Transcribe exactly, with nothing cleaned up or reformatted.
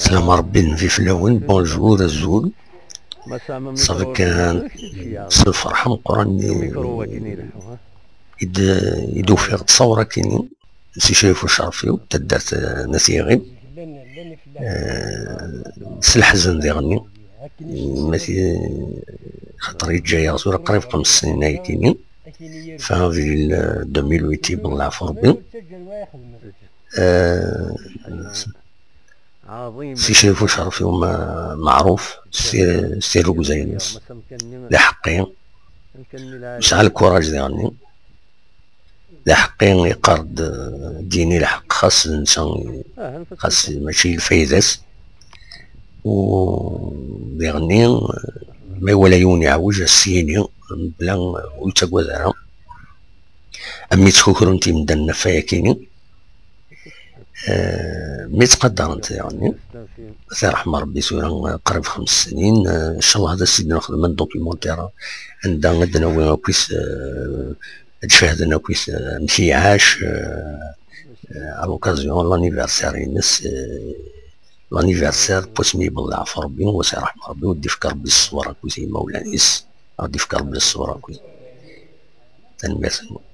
Slam Rebbi, nnbi fell-awen, bonjour, azul. Ṣafi kan s lferḥ ameqqran i d-, i d-ufiɣ ttṣawra-kini si Crif Ucerfiw, taddart, eh, n At Yiɣil. Eh, s leḥzen diɣenni, ma ti-, xaṭer yeǧǧa-yaɣ tura qrib xems snin ayakini, fin avril, eh, deux mille huit, yewweḍ leɛfu Rebbi. Eh, si Crif Ucerfiw ma-, meɛruf s, s tirrugza-ines. D aḥeqqi. Yesɛa lkuraj diɣenni. D aḥeqqi, yeqqar-d, eh, d-yini lḥeqq, xas d netta, xas mačči lfayda-s. U diɣenni, eh, ma iwala yiwen iɛewj, ad s-yini, mebla, eh, ur yettagad ara. Am mi ttkukrun timeddanin ɣef wayakini. Eh, mi ttqadarent diɣenni, si ṛṛeḥma Rebbi, tura, eh, qrib xems snin, eh, ncallah ad as-id-nexdem un documentaire anda ad d-nawi akkit, eh, ad d-cehden akkit, eh, amek i iɛac, eh, eh, à l'occasion n l'anniversaire-ines, eh, l'anniversaire n wasmi yewweḍ leɛfu Rebbi, u si ṛṛeḥma Rebbi, u ad d-ifk Rebbi ṣṣber akkit i yimawlan-is, ad d-ifk Rebbi ṣṣber akkit. Tanemmirt-nwen.